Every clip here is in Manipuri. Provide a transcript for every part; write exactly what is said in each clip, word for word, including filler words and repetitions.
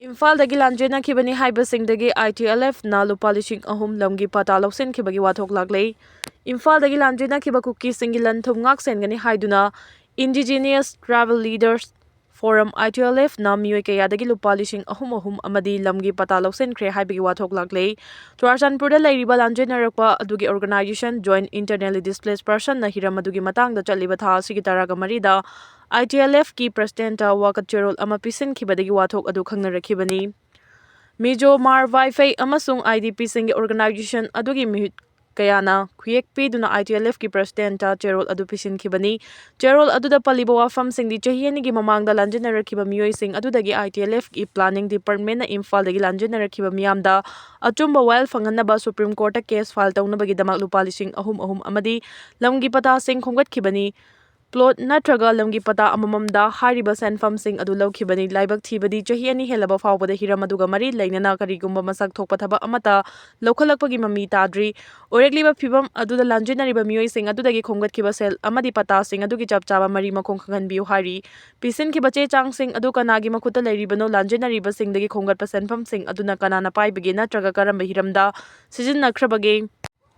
ꯏꯝꯐꯥꯜꯗꯒꯤ ꯂꯥꯟꯖꯦꯟꯅꯈꯤꯕꯅꯤ ꯍꯥꯏꯕꯁꯤꯡꯗꯒꯤ I T L F ꯅ ꯂꯨꯄꯥ ꯂꯤꯁꯤꯡ ꯑꯍꯨꯝ ꯂꯝꯒꯤ ꯄꯇꯥ ꯂꯧꯁꯤꯟꯈꯤꯕꯒꯤ ꯋꯥꯊꯣꯛ ꯂꯥꯛꯂꯦ꯫ ꯏꯝꯐꯥꯜꯗꯒꯤ ꯂꯥꯟꯖꯦꯟꯅꯈꯤꯕ ꯀꯨꯀꯤꯁꯤꯡꯒꯤ ꯂꯟ ꯊꯨꯝ ꯉꯥꯛ ꯁꯦꯟꯒꯅꯤ ꯍꯥꯏꯗꯨꯅ Indigenous Tribal Leaders Forum, I T L F ꯅ ꯃꯤꯑꯣꯏ ꯀꯌꯥꯗꯒꯤ ꯂꯨꯄꯥ ꯂꯤꯁꯤꯡ ꯑꯍꯨꯝ ꯑꯍꯨꯝ ꯑꯃꯗꯤ ꯂꯝꯒꯤ ꯄꯇꯥ ꯂꯧꯁꯤꯟꯈ꯭ꯔꯦ ꯍꯥꯏꯕꯒꯤ ꯋꯥꯊꯣꯛ ꯂꯥꯛꯂꯦ꯫ ꯆꯨꯔꯥꯆꯥꯟꯄꯨꯔꯗ ꯂꯩꯔꯤꯕ ꯂꯥꯟꯖꯦꯟꯅꯔꯛꯄ ꯑꯗꯨꯒꯤ organization Joint Internally Displaced Person ꯅ ꯍꯤꯔꯝ ꯑꯗꯨꯒꯤ ꯃꯇꯥꯡꯗ ꯆꯠꯂꯤꯕ ꯊꯥ ꯑꯁꯤꯒꯤ ꯇꯔꯥꯒ ꯃꯔꯤꯗ I T L F ꯀꯤ president ꯇ ꯋꯥꯀꯠ ꯆꯦꯔꯣꯜ ꯑꯃ ꯄꯤꯁꯤꯟꯈꯤꯕꯗꯒꯤ ꯋꯥꯊꯣꯛ ꯑꯗꯨ ꯈꯪꯅꯔꯛꯈꯤꯕꯅꯤ꯫ ꯃꯤꯖꯣ, ꯃꯥꯔ, ꯋꯥꯏꯐꯩ ꯑꯃꯁꯨꯡ I D P ꯁꯤꯡꯒꯤ organization ꯑꯗꯨꯒꯤ ꯃꯤꯍꯨꯠ ꯀꯌꯥꯅ ꯈꯨꯌꯦꯛ ꯄꯤꯗꯨꯅ I T L F ꯀꯤ president ꯇ ꯆꯦꯔꯣꯜ ꯑꯗꯨ ꯄꯤꯁꯤꯟꯈꯤꯕꯅꯤ꯫ ꯆꯦꯔꯣꯜ ꯑꯗꯨꯗ ꯄꯜꯂꯤꯕ ꯋꯥꯐꯝꯁꯤꯡꯗꯤ ꯆꯍꯤ ꯑꯅꯤꯒꯤ ꯃꯃꯥꯡꯗ ꯂꯥꯟꯖꯦꯟꯅꯔꯛꯈꯤꯕ ꯃꯤꯑꯣꯏꯁꯤꯡ ꯑꯗꯨꯗꯒꯤ I T L F ꯀꯤ planning department ꯅ ꯏꯝꯐꯥꯜꯗꯒꯤ ꯂꯥꯟꯖꯦꯟꯅꯔꯛꯈꯤꯕ ꯃꯤꯌꯥꯝꯗ ꯑꯆꯨꯝꯕ ꯋꯥꯌꯦꯜ ꯐꯪꯍꯟꯅꯕ Supreme Court ꯇ case file ꯇꯧꯅꯕꯒꯤꯗꯃꯛ ꯂꯨꯄꯥ ꯂꯤꯁꯤꯡ ꯑꯍꯨꯝ ꯑꯍꯨꯝ ꯑꯃꯗꯤ ꯂꯝꯒꯤ ꯄꯇꯥꯁꯤꯡ ꯈꯣꯝꯒꯠꯈꯤꯕꯅꯤ꯫ Plot ꯅꯠꯇ꯭ꯔꯒ ꯂꯝꯒꯤ ꯄꯇꯥ ꯑꯃꯃꯝꯗ ꯍꯥꯏꯔꯤꯕ ꯁꯦꯟꯐꯝꯁꯤꯡ ꯑꯗꯨ ꯂꯧꯈꯤꯕꯅꯤ꯫ ꯂꯥꯏꯕꯛ ꯊꯤꯕꯗꯤ ꯆꯍꯤ ꯑꯅꯤ ꯍꯦꯜꯂꯕ ꯐꯥꯎꯕꯗ ꯍꯤꯔꯝ ꯑꯗꯨꯒ ꯃꯔꯤ ꯂꯩꯅꯅ ꯀꯔꯤꯒꯨꯝꯕ ꯃꯁꯛ ꯊꯣꯛꯄ ꯊꯕꯛ ꯑꯃꯠꯇ ꯂꯧꯈꯠꯂꯛꯄꯒꯤ ꯃꯃꯤ ꯇꯥꯗ꯭ꯔꯤ꯫ ꯑꯣꯏꯔꯛꯂꯤꯕ ꯐꯤꯚꯝ ꯑꯗꯨꯗ ꯂꯥꯟꯖꯦꯟꯅꯔꯤꯕ ꯃꯤꯑꯣꯏꯁꯤꯡ ꯑꯗꯨꯗꯒꯤ ꯈꯣꯝꯒꯠꯈꯤꯕ ꯁꯦꯜ ꯑꯃꯗꯤ ꯄꯇꯥꯁꯤꯡ ꯑꯗꯨꯒꯤ ꯆꯞ ꯆꯥꯕ ꯃꯔꯤ ꯃꯈꯣꯡ ꯈꯪꯍꯟꯕꯤꯌꯨ ꯍꯥꯏꯔꯤ꯫ ꯄꯤꯁꯤꯟꯈꯤꯕ ꯆꯦ ꯆꯥꯡꯁꯤꯡ ꯑꯗꯨ ꯀꯅꯥꯒꯤ ꯃꯈꯨꯠꯇ ꯂꯩꯔꯤꯕꯅꯣ, ꯂꯥꯟꯖꯦꯟꯅꯔꯤꯕꯁꯤꯡꯗꯒꯤ ꯈꯣꯝꯒꯠꯄ ꯁꯦꯟꯐꯝꯁꯤꯡ ꯑꯗꯨꯅ ꯀꯅꯥꯅ ꯄꯥꯏꯕꯒꯦ ꯅꯠꯇ꯭ꯔꯒ ꯀꯔꯝꯕ ꯍꯤꯔꯝꯗ ꯁꯤꯖꯤꯟꯅꯈ꯭ꯔꯕꯒꯦ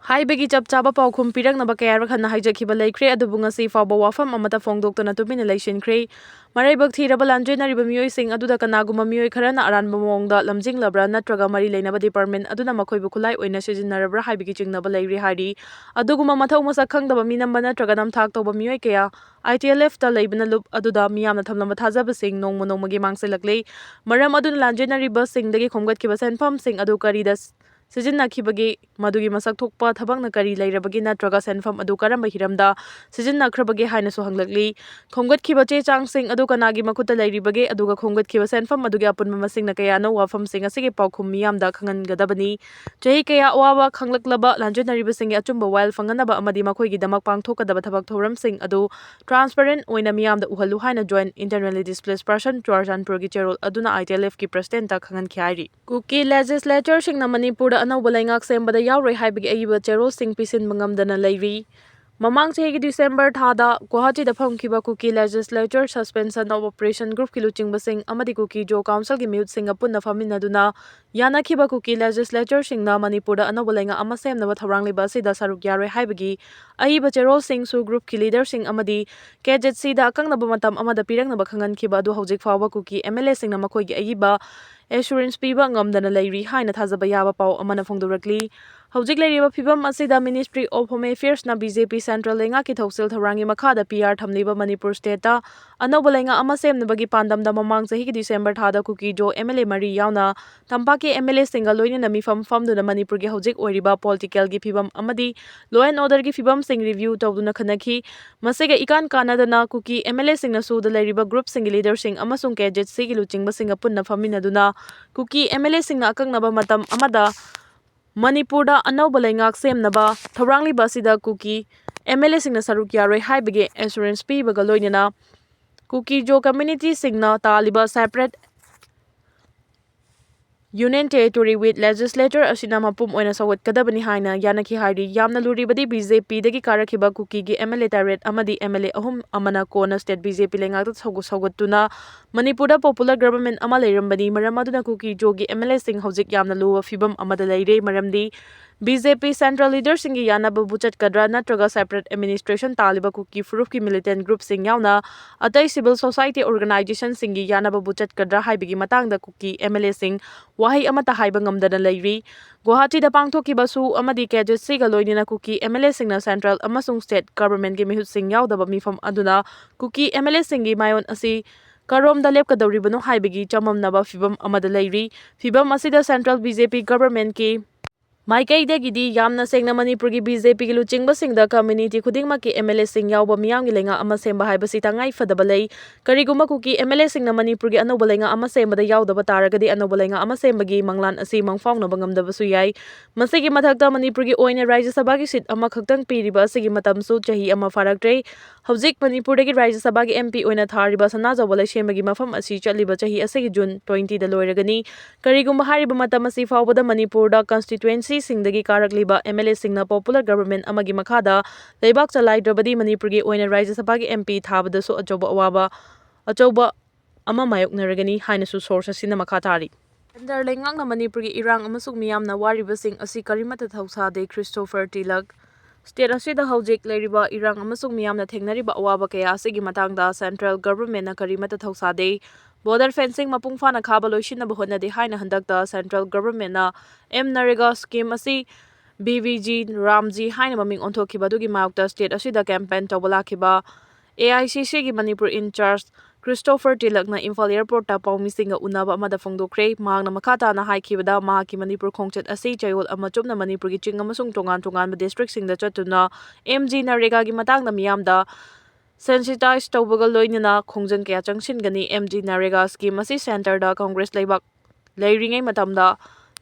ꯍꯥꯏꯕꯒꯤ ꯆꯞ ꯆꯥꯕ ꯄꯥꯎꯈꯨꯝ ꯄꯤꯔꯛꯅꯕ ꯀꯌꯥꯔꯛ ꯍꯟꯅ ꯍꯥꯏꯖꯈꯤꯕ ꯂꯩꯈ꯭ꯔꯦ, ꯑꯗꯨꯕꯨ ꯉꯁꯤ ꯐꯥꯎꯕ ꯋꯥꯐꯝ ꯑꯃꯠꯇ ꯐꯣꯡꯗꯣꯛꯇꯅ ꯇꯨꯃꯤꯟꯅ ꯂꯩꯁꯤꯟꯈ꯭ꯔꯦ꯫ ꯃꯔꯥꯏꯕꯛ ꯊꯤꯔꯕ ꯂꯥꯟꯖꯦꯟꯅꯔꯤꯕ ꯃꯤꯑꯣꯏꯁꯤꯡ ꯑꯗꯨꯗ ꯀꯅꯥꯒꯨꯝꯕ ꯃꯤꯑꯣꯏ ꯈꯔꯅ ꯑꯔꯥꯟꯕ ꯃꯑꯣꯡꯗ ꯂꯝꯖꯤꯡꯂꯕ꯭ꯔꯥ ꯅꯠꯇ꯭ꯔꯒ ꯃꯔꯤ ꯂꯩꯅꯕ department ꯑꯗꯨꯅ ꯃꯈꯣꯏꯕꯨ ꯈꯨꯠꯂꯥꯏ ꯑꯣꯏꯅ ꯁꯤꯖꯤꯟꯅꯔꯕ꯭ꯔꯥ ꯍꯥꯏꯕꯒꯤ ꯆꯤꯡꯅꯕ ꯂꯩꯔꯤ ꯍꯥꯏꯔꯤ꯫ ꯑꯗꯨꯒꯨꯝꯕ ꯃꯊꯧ ꯃꯁꯛ ꯈꯪꯗꯕ ꯃꯤ ꯅꯝꯕ ꯅꯠꯇ꯭ꯔꯒ ꯅꯝꯊꯥꯛ ꯇꯧꯕ ꯃꯤꯑꯣꯏ ꯀꯌꯥ I T L F ꯇ ꯂꯩꯕꯅ ꯂꯨꯞ ꯑꯗꯨꯗ ꯃꯤꯌꯥꯝꯅ ꯊꯝꯂꯝꯕ ꯊꯥꯖꯕꯁꯤꯡ ꯅꯣꯡꯃ ꯅꯣꯡꯃꯒꯤ ꯃꯥꯡꯁꯤꯜꯂꯛꯂꯦ꯫ ꯃꯔꯝ ꯑꯗꯨꯅ ꯂꯥꯟꯖꯦꯟꯅꯔꯤꯕꯁꯤꯡꯗꯒꯤ ꯈꯣꯝꯒꯠꯈꯤꯕ ꯁꯦꯟꯐꯝꯁꯤꯡ ꯑꯗꯨ ꯀꯔꯤꯗ ꯁꯤꯖꯤꯟꯅꯈꯤꯕꯒꯦ, ꯃꯗꯨꯒꯤ ꯃꯁꯛ ꯊꯣꯛꯄ ꯊꯕꯛꯅ ꯀꯔꯤ ꯂꯩꯔꯕꯒꯦ ꯅꯠꯇ꯭ꯔꯒ ꯁꯦꯟꯐꯝ ꯑꯗꯨ ꯀꯔꯝꯕ ꯍꯤꯔꯝꯗ ꯁꯤꯖꯤꯟꯅꯈ꯭ꯔꯕꯒꯦ ꯍꯥꯏꯅꯁꯨ ꯍꯪꯂꯛꯂꯤ꯫ ꯈꯣꯝꯒꯠꯈꯤꯕ ꯆꯦ ꯆꯥꯡꯁꯤꯡ ꯑꯗꯨ ꯀꯅꯥꯒꯤ ꯃꯈꯨꯠꯇ ꯂꯩꯔꯤꯕꯒꯦ, ꯑꯗꯨꯒ ꯈꯣꯝꯒꯠꯈꯤꯕ ꯁꯦꯟꯐꯝ ꯑꯗꯨꯒꯤ ꯑꯄꯨꯟꯕ ꯃꯁꯤꯡꯅ ꯀꯌꯥꯅꯣ? ꯋꯥꯐꯝꯁꯤꯡ ꯑꯁꯤꯒꯤ ꯄꯥꯎꯈꯨꯝ ꯃꯤꯌꯥꯝꯗ ꯈꯪꯍꯟꯒꯗꯕꯅꯤ꯫ ꯆꯍꯤ ꯀꯌꯥ ꯑꯋꯥꯕ ꯈꯪꯂꯛꯂꯕ ꯂꯥꯟꯖꯦꯟꯅꯔꯤꯕꯁꯤꯡꯒꯤ ꯑꯆꯨꯝꯕ ꯋꯥꯌꯦꯜ ꯐꯪꯍꯟꯅꯕ ꯑꯃꯗꯤ ꯃꯈꯣꯏꯒꯤꯗꯃꯛ ꯄꯥꯡꯊꯣꯛꯀꯗꯕ ꯊꯕꯛ ꯊꯧꯔꯝꯁꯤꯡ ꯑꯗꯨ transparent ꯑꯣꯏꯅ ꯃꯤꯌꯥꯝꯗ ꯎꯍꯜꯂꯨ ꯍꯥꯏꯅ Joint Internally Displaced Person ꯆꯨꯔꯥꯆꯥꯟꯄꯨꯔꯒꯤ ꯆꯦꯔꯣꯜ ꯑꯗꯨꯅ I T L F ꯀꯤ president ꯇ ꯈꯪꯍꯟꯈꯤ ꯍꯥꯏꯔꯤ꯫ ꯀꯨꯀꯤ legislature ꯁꯤꯡꯅ ꯃꯅꯤꯄꯨꯔꯗ ꯑꯅꯧꯕ ꯂꯩꯉꯥꯛ ꯁꯦꯝꯕꯗ ꯌꯥꯎꯔꯣꯏ ꯍꯥꯏꯕꯒꯤ ꯑꯏꯕ ꯆꯦꯔꯣꯜꯁꯤꯡ ꯄꯤꯁꯤꯟꯕ ꯉꯝꯗꯅ ꯂꯩꯔꯤ꯫ ꯃꯃꯥꯡ ꯆꯍꯤꯒꯤ December ꯊꯥꯗ ꯒꯨꯋꯥꯍꯥꯇꯤꯗ ꯐꯝꯈꯤꯕ Kuki Legislature Suspension of Operation Groupꯀꯤ ꯂꯨꯆꯤꯡꯕꯁꯤꯡ ꯑꯃꯗꯤ Kuki-Zo Councilꯒꯤ ꯃꯤꯍꯨꯠꯁꯤꯡꯒ ꯄꯨꯟꯅ ꯐꯝꯃꯤꯟꯅꯗꯨꯅ ꯌꯥꯅꯈꯤꯕ Kuki Legislatureꯁꯤꯡꯅ ꯃꯅꯤꯄꯨꯔꯗ ꯑꯅꯧꯕ ꯂꯩꯉꯥꯛ ꯑꯃ ꯁꯦꯝꯅꯕ ꯊꯧꯔꯥꯡꯂꯤꯕ ꯑꯁꯤꯗ ꯁꯔꯨꯛ ꯌꯥꯔꯣꯏ ꯍꯥꯏꯕꯒꯤ ꯑꯏꯕ ꯆꯦꯔꯣꯜꯁꯤꯡꯁꯨ groupꯀꯤ leaderꯁꯤꯡ ꯑꯃꯗꯤ KZCꯗ ꯑꯀꯛꯅꯕ ꯃꯇꯝ ꯑꯃꯗ ꯄꯤꯔꯛꯅꯕ ꯈꯪꯍꯟꯈꯤꯕ ꯑꯗꯨ ꯍꯧꯖꯤꯛ ꯐꯥꯎꯕ Kuki MLAꯁꯤꯡꯅ ꯃꯈꯣꯏꯒꯤ ꯑꯏꯕ assurance ꯄꯤꯕ ꯉꯝꯗꯅ ꯂꯩꯔꯤ ꯍꯥꯏꯅ ꯊꯥꯖꯕ ꯌꯥꯕ ꯄꯥꯎ ꯑꯃꯅ ꯐꯣꯡꯗꯣꯔꯛꯂꯤ꯫ ꯍꯧꯖꯤꯛ ꯂꯩꯔꯤꯕ ꯐꯤꯚꯝ ꯑꯁꯤꯗ Ministry of Home Affairsꯅ BJP central ꯂꯩꯉꯥꯛꯀꯤ ꯊꯧꯁꯤꯜ ꯊꯧꯔꯥꯡꯒꯤ ꯃꯈꯥꯗ PR ꯊꯝꯂꯤꯕ ꯃꯅꯤꯄꯨꯔ stateꯇ ꯑꯅꯧꯕ ꯂꯩꯉꯥꯛ ꯑꯃ ꯁꯦꯝꯅꯕꯒꯤ ꯄꯥꯟꯗꯝꯗ ꯃꯃꯥꯡ ꯆꯍꯤꯒꯤ December ꯊꯥꯗ Kuki-Zo MLA ꯃꯔꯤ ꯌꯥꯎꯅ ꯇꯝꯄꯥꯛꯀꯤ MLAꯁꯤꯡꯒ ꯂꯣꯏꯅꯅ ꯃꯤꯐꯝ ꯐꯝꯗꯨꯅ ꯃꯅꯤꯄꯨꯔꯒꯤ ꯍꯧꯖꯤꯛ ꯑꯣꯏꯔꯤꯕ politicalꯒꯤ ꯐꯤꯚꯝ ꯑꯃꯗꯤ law and orderꯒꯤ ꯐꯤꯚꯝꯁꯤꯡ review ꯇꯧꯗꯨꯅ ꯈꯟꯅꯈꯤ꯫ ꯃꯁꯤꯒ ꯏꯀꯥꯟ ꯀꯥꯟꯅꯗꯅ Kuki MLAꯁꯤꯡꯅ ꯁꯨꯗ ꯂꯩꯔꯤꯕ groupꯁꯤꯡꯒꯤ leaderꯁꯤꯡ ꯑꯃꯁꯨꯡ KZCꯒꯤ ꯂꯨꯆꯤꯡꯕꯁꯤꯡꯒ ꯄꯨꯟꯅ ꯐꯝꯃꯤꯟꯅꯗꯨꯅ Kuki MLAꯁꯤꯡꯅ ꯑꯀꯛꯅꯕ ꯃꯇꯝ ꯑꯃꯗ ꯃꯅꯤꯄꯨꯔꯗ ꯑꯅꯧꯕ ꯂꯩꯉꯥꯛ ꯁꯦꯝꯅꯕ ꯊꯧꯔꯥꯡꯂꯤꯕ ꯑꯁꯤꯗ Kuki MLAꯁꯤꯡꯅ ꯁꯔꯨꯛ ꯌꯥꯔꯣꯏ ꯍꯥꯏꯕꯒꯤ assurance ꯄꯤꯕꯒ ꯂꯣꯏꯅꯅ Kuki-Zo communityꯁꯤꯡꯅ ꯇꯥꯜꯂꯤꯕ separate Union Territory with Legislature ꯑꯁꯤꯅ ꯃꯄꯨꯝ ꯑꯣꯏꯅ ꯁꯧꯒꯠꯀꯗꯕꯅꯤ ꯍꯥꯏꯅ ꯌꯥꯅꯈꯤ ꯍꯥꯏꯔꯤ꯫ ꯌꯥꯝꯅ ꯂꯨꯔꯤꯕꯗꯤ BJPꯗꯒꯤ ꯀꯥꯔꯛꯈꯤꯕ Kukiꯒꯤ MLA ꯇꯔꯦꯠ ꯑꯃꯗꯤ MLA ꯑꯍꯨꯝ ꯑꯃꯅ ꯀꯣꯟꯅ state BJP ꯂꯩꯉꯥꯛꯇ ꯁꯧꯒ-, ꯁꯧꯒꯠꯇꯨꯅ ꯃꯅꯤꯄꯨꯔꯗ popular government ꯑꯃ ꯂꯩꯔꯝꯕꯅꯤ꯫ ꯃꯔꯝ ꯑꯗꯨꯅ Kuki-Zoꯒꯤ MLAꯁꯤꯡ ꯍꯧꯖꯤꯛ ꯌꯥꯝꯅ ꯂꯨꯕ ꯐꯤꯚꯝ ꯑꯃꯗ ꯂꯩꯔꯦ꯫ ꯃꯔꯝꯗꯤ BJP central leaderꯁꯤꯡꯒꯤ ꯌꯥꯅꯕꯕꯨ ꯆꯠꯀꯗ꯭ꯔꯥ ꯅꯠꯇ꯭ꯔꯒ separate administration ꯇꯥꯜꯂꯤꯕ Kuki ꯐꯨꯔꯨꯞꯀꯤ militant groupꯁꯤꯡ ꯌꯥꯎꯅ ꯑꯇꯩ civil society organizationꯁꯤꯡꯒꯤ ꯌꯥꯅꯕꯕꯨ ꯆꯠꯀꯗ꯭ꯔꯥ ꯍꯥꯏꯕꯒꯤ ꯃꯇꯥꯡꯗ Kuki MLAꯁꯤꯡ ꯋꯥꯍꯩ ꯑꯃꯠꯇ ꯍꯥꯏꯕ ꯉꯝꯗꯅ ꯂꯩꯔꯤ꯫ ꯒꯨꯋꯥꯍꯥꯇꯤꯗ ꯄꯥꯡꯊꯣꯛꯈꯤꯕ ꯁꯨ ꯑꯃꯗꯤ KZCꯒ ꯂꯣꯏꯅꯅ Kuki MLAꯁꯤꯡꯅ central ꯑꯃꯁꯨꯡ state governmentꯀꯤ ꯃꯤꯍꯨꯠꯁꯤꯡ ꯌꯥꯎꯗꯕ ꯃꯤꯐꯝ ꯑꯗꯨꯅ Kuki MLAꯁꯤꯡꯒꯤ ꯃꯥꯏꯑꯣꯟ ꯑꯁꯤ ꯀꯔꯣꯝꯗ ꯂꯦꯞꯀꯗꯧꯔꯤꯕꯅꯣ ꯍꯥꯏꯕꯒꯤ ꯆꯃꯝꯅꯕ ꯐꯤꯚꯝ ꯑꯃꯗ ꯂꯩꯔꯤ꯫ ꯐꯤꯚꯝ ꯑꯁꯤꯗ central BJP governmentꯀꯤ ꯃꯥꯏꯀꯩꯗꯒꯤꯗꯤ ꯌꯥꯝꯅ ꯁꯦꯡꯅ ꯃꯅꯤꯄꯨꯔꯒꯤ BJPꯒꯤ ꯂꯨꯆꯤꯡꯕꯁꯤꯡꯗ community ꯈꯨꯗꯤꯡꯃꯛꯀꯤ MLAꯁꯤꯡ ꯌꯥꯎꯕ ꯃꯤꯌꯥꯝꯒꯤ ꯂꯩꯉꯥꯛ ꯑꯃ ꯁꯦꯝꯕ ꯍꯥꯏꯕꯁꯤ ꯇꯉꯥꯏ ꯐꯗꯕ ꯂꯩ꯫ ꯀꯔꯤꯒꯨꯝꯕ Kuki MLAꯁꯤꯡꯅ ꯃꯅꯤꯄꯨꯔꯒꯤ ꯑꯅꯧꯕ ꯂꯩꯉꯥꯛ ꯑꯃ ꯁꯦꯝꯕꯗ ꯌꯥꯎꯗꯕ ꯇꯥꯔꯒꯗꯤ ꯑꯅꯧꯕ ꯂꯩꯉꯥꯛ ꯑꯃ ꯁꯦꯝꯕꯒꯤ ꯃꯪꯂꯥꯟ ꯑꯁꯤ ꯃꯪꯐꯥꯎꯅꯕ ꯉꯝꯗꯕꯁꯨ ꯌꯥꯏ꯫ ꯃꯁꯤꯒꯤ ꯃꯊꯛꯇ ꯃꯅꯤꯄꯨꯔꯒꯤ ꯑꯣꯏꯅ ꯔꯥꯖ꯭ꯌ ꯁꯚꯥꯒꯤ seat ꯑꯃꯈꯛꯇꯪ ꯄꯤꯔꯤꯕ ꯑꯁꯤꯒꯤ ꯃꯇꯝꯁꯨ ꯆꯍꯤ ꯑꯃ ꯐꯥꯔꯛꯇ꯭ꯔꯦ꯫ ꯍꯧꯖꯤꯛ ꯃꯅꯤꯄꯨꯔꯗꯒꯤ ꯔꯥꯖ꯭ꯌ ꯁꯚꯥꯒꯤ MP ꯑꯣꯏꯅ ꯊꯥꯔꯤꯕ ꯁꯅꯥꯖꯥꯎꯕ ꯂꯩꯁꯦꯝꯕꯒꯤ ꯃꯐꯝ ꯑꯁꯤ ꯆꯠꯂꯤꯕ ꯆꯍꯤ ꯑꯁꯤꯒꯤ June twentyꯗ ꯂꯣꯏꯔꯒꯅꯤ꯫ ꯀꯔꯤꯒꯨꯝꯕ ꯍꯥꯏꯔꯤꯕ ꯃꯇꯝ ꯑꯁꯤ ꯐꯥꯎꯕꯗ ꯃꯅꯤꯄꯨꯔꯗ constituency ꯁꯤꯡꯗꯒꯤ ꯀꯥꯔꯛꯂꯤꯕ ꯑꯦꯝ ꯑꯦꯜ ꯑꯦꯁꯤꯡꯅ popular government ꯑꯃꯒꯤ ꯃꯈꯥꯗ ꯂꯩꯕꯥꯛ ꯆꯂꯥꯏꯗ꯭ꯔꯕꯗꯤ ꯃꯅꯤꯄꯨꯔꯒꯤ ꯑꯣꯏꯅ ꯔꯥꯖ꯭ꯌ ꯁꯚꯥꯒꯤ ꯑꯦꯝ ꯄꯤ ꯊꯥꯕꯗꯁꯨ ꯑꯆꯧꯕ ꯑꯋꯥꯕ ꯑꯆꯧꯕ ꯑꯃ ꯃꯥꯌꯣꯛꯅꯔꯒꯅꯤ ꯍꯥꯏꯅꯁꯨ source ꯑꯁꯤꯅ ꯃꯈꯥ ꯇꯥꯔꯤ꯫ Centre ꯂꯩꯉꯥꯛꯅ ꯃꯅꯤꯄꯨꯔꯒꯤ ꯏꯔꯥꯡ ꯑꯃꯁꯨꯡ ꯃꯤꯌꯥꯝꯅ ꯋꯥꯔꯤꯕꯁꯤꯡ ꯑꯁꯤ ꯀꯔꯤꯃꯠꯇ ꯊꯧꯁꯥꯗꯦ, ꯈ꯭ꯔꯤꯁꯇꯣꯐꯔ ꯇꯤꯂꯛ꯫ State ꯑꯁꯤꯗ ꯍꯧꯖꯤꯛ ꯂꯩꯔꯤꯕ ꯏꯔꯥꯡ ꯑꯃꯁꯨꯡ ꯃꯤꯌꯥꯝꯅ ꯊꯦꯡꯅꯔꯤꯕ ꯑꯋꯥꯕ ꯀꯌꯥ ꯑꯁꯤꯒꯤ ꯃꯇꯥꯡꯗ central governmentꯅ ꯀꯔꯤꯃꯠꯇ ꯊꯧꯁꯥꯗꯦ꯫ Border fencing ꯃꯄꯨꯡ ꯐꯥꯅ ꯈꯥꯕ ꯂꯣꯏꯁꯤꯟꯅꯕ ꯍꯣꯠꯅꯗꯦ ꯍꯥꯏꯅ ꯍꯟꯗꯛꯇ central governmentꯅ M NREGA scheme ꯑꯁꯤ B V G ꯔꯥꯝꯖꯤ ꯍꯥꯏꯅ ꯃꯃꯤꯡ ꯑꯣꯟꯊꯣꯛꯈꯤꯕ ꯑꯗꯨꯒꯤ ꯃꯥꯌꯣꯛꯇ state ꯑꯁꯤꯗ campaign ꯇꯧꯕ ꯂꯥꯛꯈꯤꯕ A I C Cꯒꯤ ꯃꯅꯤꯄꯨꯔ in charge ꯈ꯭ꯔꯤꯁꯇꯣꯐꯔ ꯇꯤꯂꯛꯅ ꯏꯝꯐꯥꯜ airportꯇ ꯄꯥꯎꯃꯤꯁꯤꯡꯒ ꯎꯅꯕ ꯑꯃꯗ ꯐꯣꯡꯗꯣꯛꯈ꯭ꯔꯦ꯫ ꯃꯍꯥꯛꯅ ꯃꯈꯥ ꯇꯥꯅ ꯍꯥꯏꯈꯤꯕꯗ, ꯃꯍꯥꯛꯀꯤ ꯃꯅꯤꯄꯨꯔ ꯈꯣꯡꯆꯠ ꯑꯁꯤ ꯆꯌꯣꯜ ꯑꯃ ꯆꯨꯞꯅ ꯃꯅꯤꯄꯨꯔꯒꯤ ꯆꯤꯡ ꯑꯃꯁꯨꯡ ꯇꯣꯉꯥꯟ ꯇꯣꯉꯥꯟꯕ districtꯁꯤꯡꯗ ꯆꯠꯇꯨꯅ M G NREGAꯒꯤ ꯃꯇꯥꯡꯗ ꯃꯤꯌꯥꯝꯗ sensitize ꯇꯧꯕꯒ ꯂꯣꯏꯅꯅ ꯈꯣꯡꯖꯪ ꯀꯌꯥ ꯆꯪꯁꯤꯟꯒꯅꯤ꯫ M G NREGA scheme ꯑꯁꯤ centreꯗ Congress ꯂꯩꯕꯥꯛ ꯂꯩꯔꯤꯉꯩ ꯃꯇꯝꯗ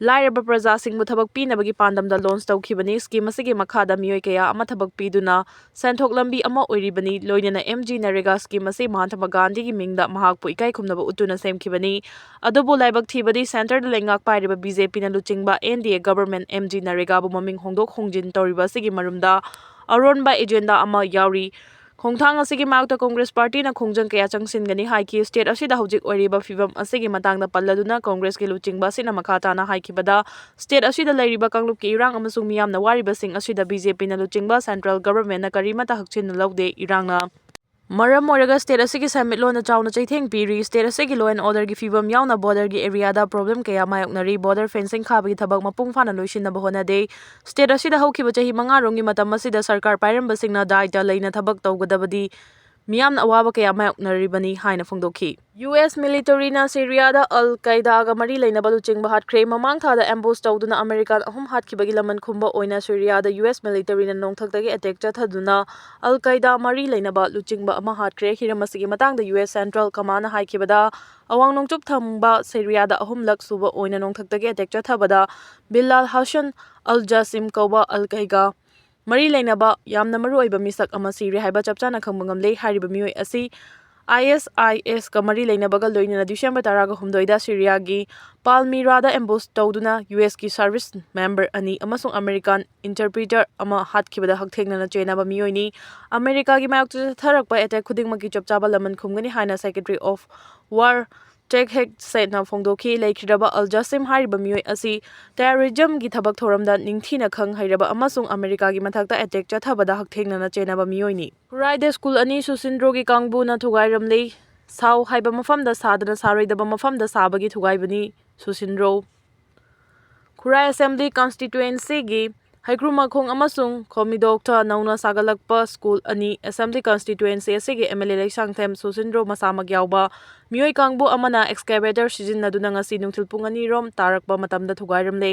ꯂꯥꯏꯔꯕ ꯄ꯭ꯔꯖꯥꯁꯤꯡꯕꯨ ꯊꯕꯛ ꯄꯤꯅꯕꯒꯤ ꯄꯥꯟꯗꯝꯗ launch ꯇꯧꯈꯤꯕꯅꯤ꯫ Scheme ꯑꯁꯤꯒꯤ ꯃꯈꯥꯗ ꯃꯤꯑꯣꯏ ꯀꯌꯥ ꯑꯃ ꯊꯕꯛ ꯄꯤꯗꯨꯅ ꯁꯦꯟꯊꯣꯛ ꯂꯝꯕꯤ ꯑꯃ ꯑꯣꯏꯔꯤꯕꯅꯤ꯫ ꯂꯣꯏꯅꯅ M G NREGA scheme ꯑꯁꯤ ꯃꯍꯥꯇꯃꯥ ꯒꯥꯟꯙꯤꯒꯤ ꯃꯤꯡꯗ ꯃꯍꯥꯛꯄꯨ ꯏꯀꯥꯏ ꯈꯨꯝꯅꯕ ꯎꯠꯇꯨꯅ ꯁꯦꯝꯈꯤꯕꯅꯤ꯫ ꯑꯗꯨꯕꯨ ꯂꯥꯏꯕꯛ ꯊꯤꯕꯗꯤ centreꯗ ꯂꯩꯉꯥꯛ ꯄꯥꯏꯔꯤꯕ B J Pꯅ ꯂꯨꯆꯤꯡꯕ N D A government M G NREGAꯕꯨ ꯃꯃꯤꯡ ꯍꯣꯡꯗꯣꯛ ꯍꯣꯡꯖꯤꯟ ꯇꯧꯔꯤꯕ ꯑꯁꯤꯒꯤ ꯃꯔꯨꯝꯗ ꯑꯔꯣꯟꯕ agenda ꯑꯃ ꯌꯥꯎꯔꯤ꯫ ꯈꯣꯡꯊꯥꯡ ꯑꯁꯤꯒꯤ ꯃꯥꯌꯣꯛꯇ Congress partyꯅ ꯈꯣꯡꯖꯪ ꯀꯌꯥ ꯆꯪꯁꯤꯟꯒꯅꯤ ꯍꯥꯏꯈꯤ꯫ State ꯑꯁꯤꯗ ꯍꯧꯖꯤꯛ ꯑꯣꯏꯔꯤꯕ ꯐꯤꯚꯝ ꯑꯁꯤꯒꯤ ꯃꯇꯥꯡꯗ ꯄꯜꯂꯗꯨꯅ Congressꯀꯤ ꯂꯨꯆꯤꯡꯕ ꯑꯁꯤꯅ ꯃꯈꯥ ꯇꯥꯅ ꯍꯥꯏꯈꯤꯕꯗ, state ꯑꯁꯤꯗ ꯂꯩꯔꯤꯕ ꯀꯥꯡꯂꯨꯞꯀꯤ ꯏꯔꯥꯡ ꯑꯃꯁꯨꯡ ꯃꯤꯌꯥꯝꯅ ꯋꯥꯔꯤꯕꯁꯤꯡ ꯑꯁꯤꯗ B J Pꯅ ꯂꯨꯆꯤꯡꯕ central governmentꯅ ꯀꯔꯤꯃꯠꯇ ꯍꯛꯆꯤꯟꯅ ꯂꯧꯗꯦ꯫ ꯏꯔꯥꯡꯅ ꯃꯔꯝ ꯑꯣꯏꯔꯒ state ꯑꯁꯤꯒꯤ ꯁꯦꯟꯃꯤꯠꯂꯣꯟꯗ ꯆꯥꯎꯅ ꯆꯩꯊꯦꯡ ꯄꯤꯔꯤ꯫ State ꯑꯁꯤꯒꯤ law and orderꯒꯤ ꯐꯤꯚꯝ ꯌꯥꯎꯅ borderꯒꯤ areaꯗ problem ꯀꯌꯥ ꯃꯥꯌꯣꯛꯅꯔꯤ꯫ Border fencing ꯈꯥꯕꯒꯤ ꯊꯕꯛ ꯃꯄꯨꯡ ꯐꯥꯅ ꯂꯣꯏꯁꯤꯟꯅꯕ ꯍꯣꯠꯅꯗꯦ꯫ State ꯑꯁꯤꯗ ꯍꯧꯈꯤꯕ ꯆꯍꯤ ꯃꯉꯥꯔꯣꯝꯒꯤ ꯃꯇꯝ ꯑꯁꯤꯗ ꯁꯔꯀꯥꯔ ꯄꯥꯏꯔꯝꯕꯁꯤꯡꯅ ꯗꯥꯏꯇ ꯂꯩꯅ ꯊꯕꯛ ꯇꯧꯒꯗꯕꯗꯤ ꯃꯤꯌꯥꯝꯅ ꯑꯋꯥꯕ ꯀꯌꯥ ꯃꯥꯌꯣꯛꯅꯔꯤꯕꯅꯤ ꯍꯥꯏꯅ ꯐꯣꯡꯗꯣꯛꯈꯤ꯫ U S militaryꯅ Syriaꯗ Al Qaedaꯒ ꯃꯔꯤ ꯂꯩꯅꯕ ꯂꯨꯆꯤꯡꯕ ꯍꯥꯠꯈ꯭ꯔꯦ꯫ ꯃꯃꯥꯡ ꯊꯥꯗ ambush ꯇꯧꯗꯨꯅ American ꯑꯍꯨꯝ ꯍꯥꯠꯈꯤꯕꯒꯤ ꯂꯃꯟ ꯈꯨꯝꯕ ꯑꯣꯏꯅ Syriaꯗ U S militaryꯅ ꯅꯣꯡꯊꯛꯇꯒꯤ attack ꯆꯠꯊꯗꯨꯅ Al Qaeda ꯃꯔꯤ ꯂꯩꯅꯕ ꯂꯨꯆꯤꯡꯕ ꯑꯃ ꯍꯥꯠꯈ꯭ꯔꯦ꯫ ꯍꯤꯔꯝ ꯑꯁꯤꯒꯤ ꯃꯇꯥꯡꯗ U S Central Commandꯅ ꯍꯥꯏꯈꯤꯕꯗ, ꯑꯋꯥꯡ ꯅꯣꯡꯆꯨꯞ ꯊꯪꯕ Syriaꯗ ꯑꯍꯨꯝꯂꯛ ꯁꯨꯕ ꯑꯣꯏꯅ ꯅꯣꯡꯊꯛꯇꯒꯤ attack ꯆꯠꯊꯕꯗ Bilal Hassan Al Jassim ꯀꯧꯕ Al Qaeda ꯃꯔꯤ ꯂꯩꯅꯕ ꯌꯥꯝꯅ ꯃꯔꯨꯑꯣꯏꯕ ꯃꯤꯁꯛ ꯑꯃ ꯁꯤꯔꯦ ꯍꯥꯏꯕ ꯆꯞ ꯆꯥꯅ ꯈꯪꯕ ꯉꯝꯂꯦ꯫ ꯍꯥꯏꯔꯤꯕ ꯃꯤꯑꯣꯏ ꯑꯁꯤ ꯑꯥꯏ ꯑꯦꯁ ꯑꯥꯏ ꯑꯦꯁꯀ ꯃꯔꯤ ꯂꯩꯅꯕꯒ ꯂꯣꯏꯅꯅ ꯗꯤꯁꯦꯝꯕꯔ ꯇꯔꯥꯒ ꯍꯨꯝꯗꯣꯏꯗ ꯁꯤꯔꯤꯌꯥꯒꯤ ꯄꯥꯜꯃꯤꯔꯥꯗ ꯑꯦꯝꯕꯨꯁ ꯇꯧꯗꯨꯅ ꯌꯨ ꯑꯦꯁꯀꯤ ꯁꯔꯚꯤꯁ ꯃꯦꯝꯕꯔ ꯑꯅꯤ ꯑꯃꯁꯨꯡ ꯑꯃꯦꯔꯤꯀꯥꯟ ꯏꯟꯇꯔꯄ꯭ꯔꯤꯇꯔ ꯑꯃ ꯍꯥꯠꯈꯤꯕꯗ ꯍꯛꯊꯦꯡꯅꯅ ꯆꯦꯟꯅꯕ ꯃꯤꯑꯣꯏꯅꯤ꯫ ꯑꯃꯦꯔꯤꯀꯥꯒꯤ ꯃꯥꯌꯣꯛꯇ ꯆꯠꯊꯔꯛꯄ ꯑꯦꯇꯦꯛ ꯈꯨꯗꯤꯡꯃꯛꯀꯤ ꯆꯞ ꯆꯥꯕ ꯂꯃꯟ ꯈꯨꯝꯒꯅꯤ ꯍꯥꯏꯅ ꯁꯦꯀ꯭ꯔꯦꯇꯔꯤ ꯑꯣꯐ ꯋꯥꯔ ꯇꯦꯛ ꯍꯦꯛꯁꯦꯠꯅ ꯐꯣꯡꯗꯣꯛꯈꯤ꯫ ꯂꯩꯈꯤꯗ꯭ꯔꯕ ꯑꯜ ꯖꯥꯁꯤꯝ ꯍꯥꯏꯔꯤꯕ ꯃꯤꯑꯣꯏ ꯑꯁꯤ ꯇꯦꯔꯣꯔꯤꯖꯝꯒꯤ ꯊꯕꯛ ꯊꯧꯔꯝꯗ ꯅꯤꯡꯊꯤꯅ ꯈꯪ ꯍꯩꯔꯕ ꯑꯃꯁꯨꯡ ꯑꯃꯦꯔꯤꯀꯥꯒꯤ ꯃꯊꯛꯇ ꯑꯦꯇꯦꯛ ꯆꯠꯊꯕꯗ ꯍꯛꯊꯦꯡꯅꯅ ꯆꯦꯟꯅꯕ ꯃꯤꯑꯣꯏꯅꯤ꯫ ꯈꯨꯔꯥꯏꯗ ꯁ꯭ꯀꯨꯜ ꯑꯅꯤ ꯁꯨꯁꯤꯟꯗ꯭ꯔꯣꯒꯤ ꯀꯥꯡꯕꯨꯅ ꯊꯨꯒꯥꯏꯔꯝꯂꯦ꯫ ꯁꯥꯎ ꯍꯥꯏꯕ ꯃꯐꯝꯗ ꯁꯥꯗꯅ ꯁꯥꯔꯣꯏꯗꯕ ꯃꯐꯝꯗ ꯁꯥꯕꯒꯤ ꯊꯨꯒꯥꯏꯕꯅꯤ ꯁꯨꯁꯤꯟꯗ꯭ꯔꯣ꯫ ꯈꯨꯔꯥꯏ ꯑꯦꯁꯦꯝꯕ꯭ꯂꯤ ꯀꯟꯁꯇꯤꯇ꯭ꯋꯦꯟꯁꯤꯒꯤ ꯍꯩꯀ꯭ꯔꯨꯃꯈꯣꯡ ꯑꯃꯁꯨꯡ ꯈꯣꯃꯤꯗꯣꯛꯇ ꯅꯧꯅ ꯁꯥꯒꯠꯂꯛꯄ ꯁ꯭ꯀꯨꯜ ꯑꯅꯤ ꯑꯦꯁꯦꯝꯕ꯭ꯂꯤ ꯀꯟꯁꯇꯤꯇ꯭ꯋꯦꯟꯁꯤ ꯑꯁꯤꯒꯤ ꯑꯦꯝ ꯑꯦꯜ ꯑꯦ ꯂꯩꯁꯥꯡꯊꯦꯝ ꯁꯨꯁꯤꯟꯗ꯭ꯔꯣ ꯃꯁꯥꯃꯛ ꯌꯥꯎꯕ ꯃꯤꯑꯣꯏ ꯀꯥꯡꯕꯨ ꯑꯃꯅ ꯑꯦꯛꯁꯀꯦꯚꯦꯇꯔ ꯁꯤꯖꯤꯟꯅꯗꯨꯅ ꯉꯁꯤ ꯅꯨꯡꯊꯤꯜ ꯄꯨꯡ ꯑꯅꯤ ꯔꯣꯝ ꯇꯥꯔꯛꯄ ꯃꯇꯝꯗ ꯊꯨꯒꯥꯏꯔꯝꯂꯦ꯫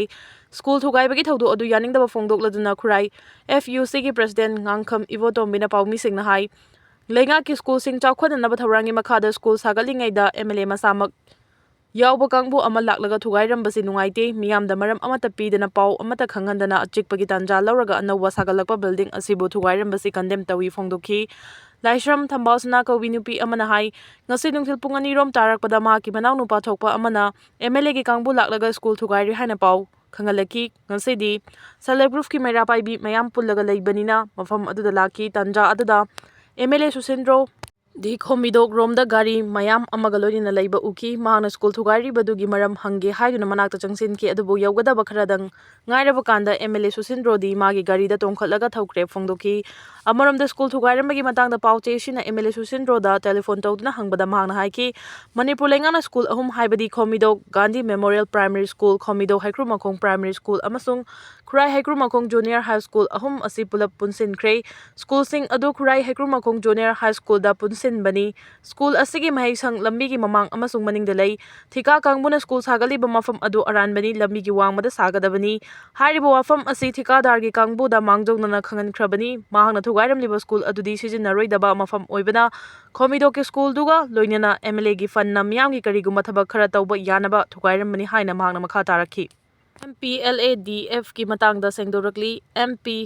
ꯁ꯭ꯀꯨꯜ ꯊꯨꯒꯥꯏꯕꯒꯤ ꯊꯧꯗꯣꯛ ꯑꯗꯨ ꯌꯥꯅꯤꯡꯗꯕ ꯐꯣꯡꯗꯣꯛꯂꯗꯨꯅ ꯈꯨꯔꯥꯏ ꯑꯦꯐ ꯌꯨ ꯁꯤꯒꯤ ꯄ꯭ꯔꯁꯤꯗꯦꯟ ꯉꯥꯡꯈꯝ ꯏꯕꯣꯇꯣꯝꯕꯤꯅ ꯄꯥꯎꯃꯤꯁꯤꯡꯅ ꯍꯥꯏ, ꯂꯩꯉꯥꯛꯀꯤ ꯁ꯭ꯀꯨꯜꯁꯤꯡ ꯆꯥꯎꯈꯠꯅꯅꯕ ꯊꯧꯔꯥꯡꯒꯤ ꯃꯈꯥꯗ ꯁ꯭ꯀꯨꯜ ꯁꯥꯒꯠꯂꯤꯉꯩꯗ ꯑꯦꯝ ꯑꯦꯜ ꯑꯦ ꯃꯁꯥꯃꯛ ꯌꯥꯎꯕ ꯀꯥꯡꯕꯨ ꯑꯃ ꯂꯥꯛꯂꯒ ꯊꯨꯒꯥꯏꯔꯝꯕꯁꯤ ꯅꯨꯡꯉꯥꯏꯇꯦ꯫ ꯃꯤꯌꯥꯝꯗ ꯃꯔꯝ ꯑꯃꯠꯇ ꯄꯤꯗꯅ, ꯄꯥꯎ ꯑꯃꯠꯇ ꯈꯪꯍꯟꯗꯅ ꯑꯆꯤꯛꯄꯒꯤ ꯇꯥꯟꯖꯥ ꯂꯧꯔꯒ ꯑꯅꯧꯕ ꯁꯥꯒꯠꯂꯛꯄ ꯕꯤꯜꯗꯤꯡ ꯑꯁꯤꯕꯨ ꯊꯨꯒꯥꯏꯔꯝꯕꯁꯤ ꯀꯟꯗꯦꯝ ꯇꯧꯏ ꯐꯣꯡꯗꯣꯛꯈꯤ꯫ ꯂꯥꯏꯁ꯭ꯔꯝ ꯊꯝꯕꯥꯜꯁꯅꯥ ꯀꯧꯕꯤ ꯅꯨꯄꯤ ꯑꯃꯅ ꯍꯥꯏ, ꯉꯁꯤ ꯅꯨꯡꯊꯤꯜ ꯄꯨꯡ ꯑꯅꯤ ꯔꯣꯝ ꯇꯥꯔꯛꯄꯗ ꯃꯍꯥꯛꯀꯤ ꯃꯅꯥꯎꯅꯨꯄꯥ ꯊꯣꯛꯄ ꯑꯃꯅ ꯑꯦꯝ ꯑꯦꯜ ꯑꯦꯒꯤ ꯀꯥꯡꯕꯨ ꯂꯥꯛꯂꯒ ꯁ꯭ꯀꯨꯜ ꯊꯨꯒꯥꯏꯔꯦ ꯍꯥꯏꯅ ꯄꯥꯎ ꯈꯪꯍꯜꯂꯛꯈꯤ꯫ ꯉꯁꯤꯗꯤ ꯁꯦꯜꯐ ꯍꯦꯜꯞ ꯒ꯭ꯔꯨꯞꯀꯤ ꯃꯩꯔꯥ ꯄꯥꯏꯕꯤ ꯃꯌꯥꯝ ꯄꯨꯜꯂꯒ ꯂꯩꯕꯅꯤꯅ ꯃꯐꯝ ꯑꯗꯨꯗ ꯂꯥꯛꯈꯤ꯫ ꯇꯥꯟꯖꯥ ꯑꯗꯨꯗ ꯑꯦꯝ ꯑꯦꯜ ꯑꯦ ꯁꯨꯁꯤꯟꯗ꯭ꯔꯣ ꯗꯤ ꯈꯣꯝꯕꯤꯗꯣꯛ ꯔꯣꯝꯗ ꯒꯥꯔꯤ ꯃꯌꯥꯝ ꯑꯃꯒ ꯂꯣꯏꯅꯅ ꯂꯩꯕ ꯎꯈꯤ꯫ ꯃꯍꯥꯛꯅ ꯁ꯭ꯀꯨꯜ ꯊꯨꯒꯥꯏꯔꯤꯕꯗꯨꯒꯤ ꯃꯔꯝ ꯍꯪꯒꯦ ꯍꯥꯏꯗꯨꯅ ꯃꯅꯥꯛꯇ ꯆꯪꯁꯤꯟꯈꯤ, ꯑꯗꯨꯕꯨ ꯌꯧꯒꯗꯕ ꯈꯔꯗꯪ ꯉꯥꯏꯔꯕ ꯀꯥꯟꯗ ꯑꯦꯝ ꯑꯦꯜ ꯑꯦ ꯁꯨꯁꯤꯟꯗ꯭ꯔꯣꯗꯤ ꯃꯥꯒꯤ ꯒꯥꯔꯤꯗ ꯇꯣꯡꯈꯠꯂꯒ ꯊꯧꯈ꯭ꯔꯦ ꯐꯣꯡꯗꯣꯛꯈꯤ꯫ ꯑꯃꯔꯣꯝꯗ ꯁ꯭ꯀꯨꯜ ꯊꯨꯒꯥꯏꯔꯝꯕꯒꯤ ꯃꯇꯥꯡꯗ ꯄꯥꯎ ꯆꯦ ꯑꯁꯤꯅ ꯑꯦꯝ ꯑꯦꯜ ꯑꯦ ꯁꯨꯁꯤꯟꯗ꯭ꯔꯣꯗ ꯇꯦꯂꯤꯐꯣꯟ ꯇꯧꯗꯨꯅ ꯍꯪꯕꯗ ꯃꯍꯥꯛꯅ ꯍꯥꯏꯈꯤ, ꯃꯅꯤꯄꯨꯔ ꯂꯩꯉꯥꯛꯅ ꯁ꯭ꯀꯨꯜ ꯑꯍꯨꯝ ꯍꯥꯏꯕꯗꯤ Khombidok Gandhi memorial primary school, Khombidok Heikrumkhong primary school ꯑꯃꯁꯨꯡ ꯈꯨꯔꯥꯏ ꯍꯩꯀ꯭ꯔꯨꯃꯈꯣꯡ ꯖꯨꯅꯤꯌꯔ ꯍꯥꯏ ꯁ꯭ꯀꯨꯜ ꯑꯍꯨꯝ ꯑꯁꯤ ꯄꯨꯂꯞ ꯄꯨꯟꯁꯤꯟꯈ꯭ꯔꯦ꯫ ꯁ꯭ꯀꯨꯜꯁꯤꯡ ꯑꯗꯨ ꯈꯨꯔꯥꯏ ꯍꯩꯀ꯭ꯔꯨꯃꯈꯣꯡ ꯖꯨꯅꯤꯌꯔ ꯍꯥꯏ ꯁ꯭ꯀꯨꯜꯗ ꯄꯨꯟꯁꯤꯟꯕꯅꯤ꯫ ꯁ꯭ꯀꯨꯜ ꯑꯁꯤꯒꯤ ꯃꯍꯩꯁꯪ ꯂꯝꯕꯤꯒꯤ ꯃꯃꯥꯡ ꯑꯃꯁꯨꯡ ꯃꯅꯤꯡꯗ ꯂꯩ꯫ ꯊꯤꯀꯥ ꯀꯥꯡꯕꯨꯅ ꯁ꯭ꯀꯨꯜ ꯁꯥꯒꯠꯂꯤꯕ ꯃꯐꯝ ꯑꯗꯨ ꯑꯔꯥꯟꯕꯅꯤ, ꯂꯝꯕꯤꯒꯤ ꯋꯥꯡꯃꯗ ꯁꯥꯒꯗꯕꯅꯤ꯫ ꯍꯥꯏꯔꯤꯕ ꯋꯥꯐꯝ ꯑꯁꯤ ꯊꯤꯀꯥꯗꯥꯔꯒꯤ ꯀꯥꯡꯕꯨꯗ ꯃꯥꯡꯖꯧꯅꯅ ꯈꯪꯍꯟꯈ꯭ꯔꯕꯅꯤ꯫ ꯃꯍꯥꯛꯅ ꯊꯨꯒꯥꯏꯔꯝꯂꯤꯕ ꯁ꯭ꯀꯨꯜ ꯑꯗꯨꯗꯤ ꯁꯤꯖꯤꯟꯅꯔꯣꯏꯗꯕ ꯃꯐꯝ ꯑꯣꯏꯕꯅ ꯈꯣꯝꯕꯤꯗꯣꯛꯀꯤ ꯁ꯭ꯀꯨꯜꯗꯨꯒ ꯂꯣꯏꯅꯅ ꯑꯦꯝ ꯑꯦꯜ ꯑꯦꯒꯤ ꯐꯟꯅ ꯃꯤꯌꯥꯝꯒꯤ ꯀꯔꯤꯒꯨꯝꯕ ꯊꯕꯛ ꯈꯔ ꯇꯧꯕ ꯌꯥꯅꯕ ꯊꯨꯒꯥꯏꯔꯝꯕꯅꯤ ꯍꯥꯏꯅ ꯃꯍꯥꯛꯅ ꯃꯈꯥ ꯇꯥꯔꯛꯈꯤ꯫ M P L A D ꯑꯦꯐꯀꯤ ꯃꯇꯥꯡꯗ ꯁꯦꯡꯗꯣꯔꯛꯂꯤ꯫ M P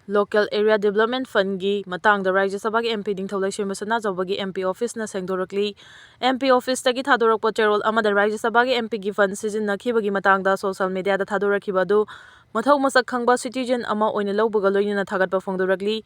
Local Area Development Fundꯒꯤ ꯃꯇꯥꯡꯗ ꯔꯥꯖ꯭ꯌ ꯁꯚꯥꯒꯤ MP ꯅꯤꯡꯊꯧ ꯂꯩꯁꯦꯝꯕ ꯁꯅꯥꯖꯥꯎꯕꯒꯤ MP officeꯅ ꯁꯦꯡꯗꯣꯔꯛꯂꯤ꯫ MP officeꯇꯒꯤ ꯊꯥꯗꯣꯔꯛꯄ ꯆꯦꯔꯣꯜ ꯑꯃꯗ ꯔꯥꯖ꯭ꯌ ꯁꯚꯥꯒꯤ MPꯒꯤ fund ꯁꯤꯖꯤꯟꯅꯈꯤꯕꯒꯤ ꯃꯇꯥꯡꯗ social mediaꯗ ꯊꯥꯗꯣꯔꯛꯈꯤꯕ ꯑꯗꯨ ꯃꯊꯧ ꯃꯁꯛ ꯈꯪꯕ citizen ꯑꯃ ꯑꯣꯏꯅ ꯂꯧꯕꯒ ꯂꯣꯏꯅꯅ ꯊꯥꯒꯠꯄ ꯐꯣꯡꯗꯣꯔꯛꯂꯤ꯫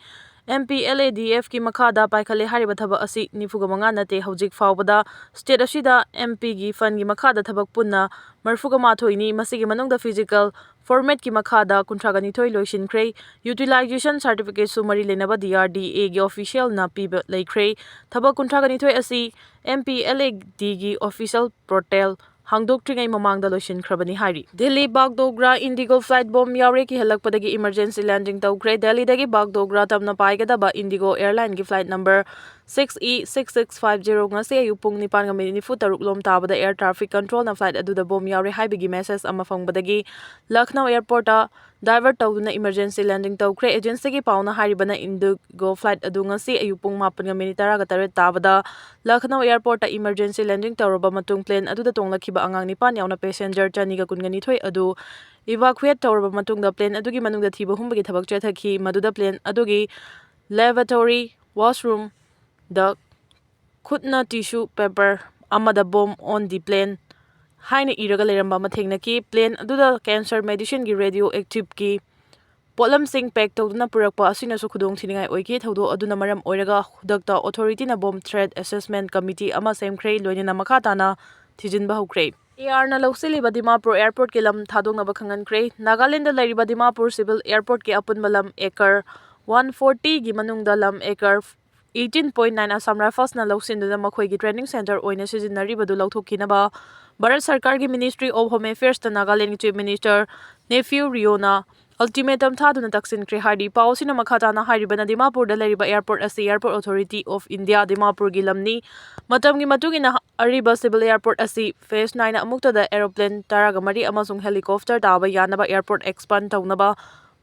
MPLADFꯀꯤ ꯃꯈꯥꯗ ꯄꯥꯏꯈꯠꯂꯦ ꯍꯥꯏꯔꯤꯕ ꯊꯕꯛ ꯑꯁꯤ ꯅꯤꯐꯨꯒ ꯃꯉꯥ ꯅꯠꯇꯦ, ꯍꯧꯖꯤꯛ ꯐꯥꯎꯕꯗ state ꯑꯁꯤꯗ MPꯒꯤ fundꯒꯤ ꯃꯈꯥꯗ ꯊꯕꯛ ꯄꯨꯟꯅ ꯃꯔꯤꯐꯨꯒ ꯃꯥꯊꯣꯏꯅꯤ꯫ ꯃꯁꯤꯒꯤ ꯃꯅꯨꯡꯗ physical formatꯀꯤ ꯃꯈꯥꯗ ꯀꯨꯟꯊ꯭ꯔꯥꯒ ꯅꯤꯊꯣꯏ ꯂꯣꯏꯁꯤꯟꯈ꯭ꯔꯦ꯫ Utilization certificateꯁꯨ ꯃꯔꯤ ꯂꯩꯅꯕ DRDAꯒꯤ officialꯅ ꯄꯤꯕ ꯂꯩꯈ꯭ꯔꯦ꯫ ꯊꯕꯛ ꯀꯨꯟꯊ꯭ꯔꯥꯒ ꯅꯤꯊꯣꯏ ꯑꯁꯤ MPLADꯒꯤ official portal ꯍꯥꯡꯗꯣꯛꯇ꯭ꯔꯤꯉꯩ ꯃꯃꯥꯡꯗ ꯂꯣꯏꯁꯤꯟꯈ꯭ꯔꯕꯅꯤ ꯍꯥꯏꯔꯤ꯫ ꯗꯦꯜꯂꯤ ꯕꯥꯒꯗꯣꯒ꯭ꯔꯥ Indigo flight bomb ꯌꯥꯎꯔꯦ, ꯀꯤꯍꯜꯂꯛꯄꯗꯒꯤ emergency landing ꯇꯧꯈ꯭ꯔꯦ꯫ ꯗꯦꯜꯂꯤꯗꯒꯤ ꯕꯥꯒꯗꯣꯒ꯭ꯔꯥ ꯇꯝꯅ ꯄꯥꯏꯒꯗꯕ Indigo airlineꯒꯤ flight number six E six six five zero ꯉꯁꯤ ꯑꯌꯨꯛ ꯄꯨꯡ ꯅꯤꯄꯥꯟꯒ minute ꯅꯤꯐꯨ ꯇꯔꯨꯛ ꯂꯣꯝ ꯇꯥꯕꯗ air traffic controlꯅ flight ꯑꯗꯨꯗ bomb ꯌꯥꯎꯔꯦ ꯍꯥꯏꯕꯒꯤ message ꯑꯃ ꯐꯪꯕꯗꯒꯤ ꯂꯈꯅꯧ airportꯇ divert ꯇꯧꯗꯨꯅ emergency landing ꯇꯧꯈ꯭ꯔꯦ꯫ Agencyꯒꯤ ꯄꯥꯎꯅ ꯍꯥꯏꯔꯤꯕꯅ Indigo flight ꯑꯗꯨ ꯉꯁꯤ ꯑꯌꯨꯛ ꯄꯨꯡ ꯃꯥꯄꯟꯒ minute ꯇꯔꯥꯒ ꯇꯔꯦꯠ ꯇꯥꯕꯗ ꯂꯈꯅꯧ airportꯇ emergency landing ꯇꯧꯔꯕ ꯃꯇꯨꯡ plane ꯑꯗꯨꯗ ꯇꯣꯡꯂꯛꯈꯤꯕ ꯑꯉꯥꯡ ꯅꯤꯄꯥꯟ ꯌꯥꯎꯅ passenger ꯆꯅꯤꯒ ꯀꯨꯟꯒ ꯅꯤꯊꯣꯏ ꯑꯗꯨ evacuate ꯇꯧꯔꯕ ꯃꯇꯨꯡꯗ plane ꯑꯗꯨꯒꯤ ꯃꯅꯨꯡꯗ ꯊꯤꯕ ꯍꯨꯝꯕꯒꯤ ꯊꯕꯛ ꯆꯠꯊꯈꯤ꯫ ꯃꯗꯨꯗ plane ꯑꯗꯨꯒꯤ lavatory, washroomꯗ ꯈꯨꯠꯅ tissue paper ꯑꯃꯗ "Bomb on the plane" ꯍꯥꯏꯅ ꯏꯔꯒ ꯂꯩꯔꯝꯕ ꯑꯃ ꯊꯦꯡꯅꯈꯤ꯫ Plane ꯑꯗꯨꯗ cancer medicineꯒꯤ radioactiveꯀꯤ ꯄꯣꯠꯂꯝꯁꯤꯡ pack ꯇꯧꯗꯨꯅ ꯄꯨꯔꯛꯄ ꯑꯁꯤꯅꯁꯨ ꯈꯨꯗꯣꯡ ꯊꯤꯅꯤꯡꯉꯥꯏ ꯑꯣꯏꯈꯤ꯫ ꯊꯧꯗꯣꯛ ꯑꯗꯨꯅ ꯃꯔꯝ ꯑꯣꯏꯔꯒ ꯈꯨꯗꯛꯇ authorityꯅ bomb threat assessment committee ꯑꯃ ꯁꯦꯝꯈ꯭ꯔꯦ, ꯂꯣꯏꯅꯅ ꯃꯈꯥ ꯇꯥꯅ ꯊꯤꯖꯤꯟꯕ ꯍꯧꯈ꯭ꯔꯦ꯫ ARꯅ ꯂꯧꯁꯤꯜꯂꯤꯕ ꯗꯤꯃꯥꯄꯨꯔ airportꯀꯤ ꯂꯝ ꯊꯥꯗꯣꯛꯅꯕ ꯈꯪꯍꯟꯈ꯭ꯔꯦ꯫ ꯅꯥꯒꯥꯂꯦꯟꯗ ꯂꯩꯔꯤꯕ ꯗꯤꯃꯥꯄꯨꯔ civil airportꯀꯤ ꯑꯄꯨꯟꯕ ꯂꯝ acre one fortyꯒꯤ ꯃꯅꯨꯡꯗ ꯂꯝ acre eighteen point nine Assam Riflesꯅ ꯂꯧꯁꯤꯟꯗꯨꯅ ꯃꯈꯣꯏꯒꯤ training centre ꯑꯣꯏꯅ ꯁꯤꯖꯤꯟꯅꯔꯤꯕꯗꯨ ꯂꯧꯊꯣꯛꯈꯤꯅꯕ ꯚꯥꯔꯠ ꯁꯔꯀꯥꯔꯒꯤ Ministry of Home Affairsꯇ ꯅꯥꯒꯥꯂꯦꯟꯒꯤ Chief Minister Neiphiu Rioꯅ ultimatum ꯊꯥꯗꯨꯅ ꯇꯛꯁꯤꯟꯈ꯭ꯔꯦ ꯍꯥꯏꯔꯤ꯫ ꯄꯥꯎ ꯑꯁꯤꯅ ꯃꯈꯥ ꯇꯥꯅ ꯍꯥꯏꯔꯤꯕꯅ, ꯗꯤꯃꯥꯄꯨꯔꯗ ꯂꯩꯔꯤꯕ airport ꯑꯁꯤ Airport Authority of India ꯗꯤꯃꯥꯄꯨꯔꯒꯤ ꯂꯝꯅꯤ꯫ ꯃꯇꯝꯒꯤ ꯃꯇꯨꯡ ꯏꯟꯅ ꯑꯔꯤꯕ civil airport ꯑꯁꯤ phase nine ꯑꯃꯨꯛꯇꯗ aeroplane ꯇꯔꯥꯒ ꯃꯔꯤ ꯑꯃꯁꯨꯡ helicopter ꯇꯥꯕ ꯌꯥꯅꯕ airport expand ꯇꯧꯅꯕ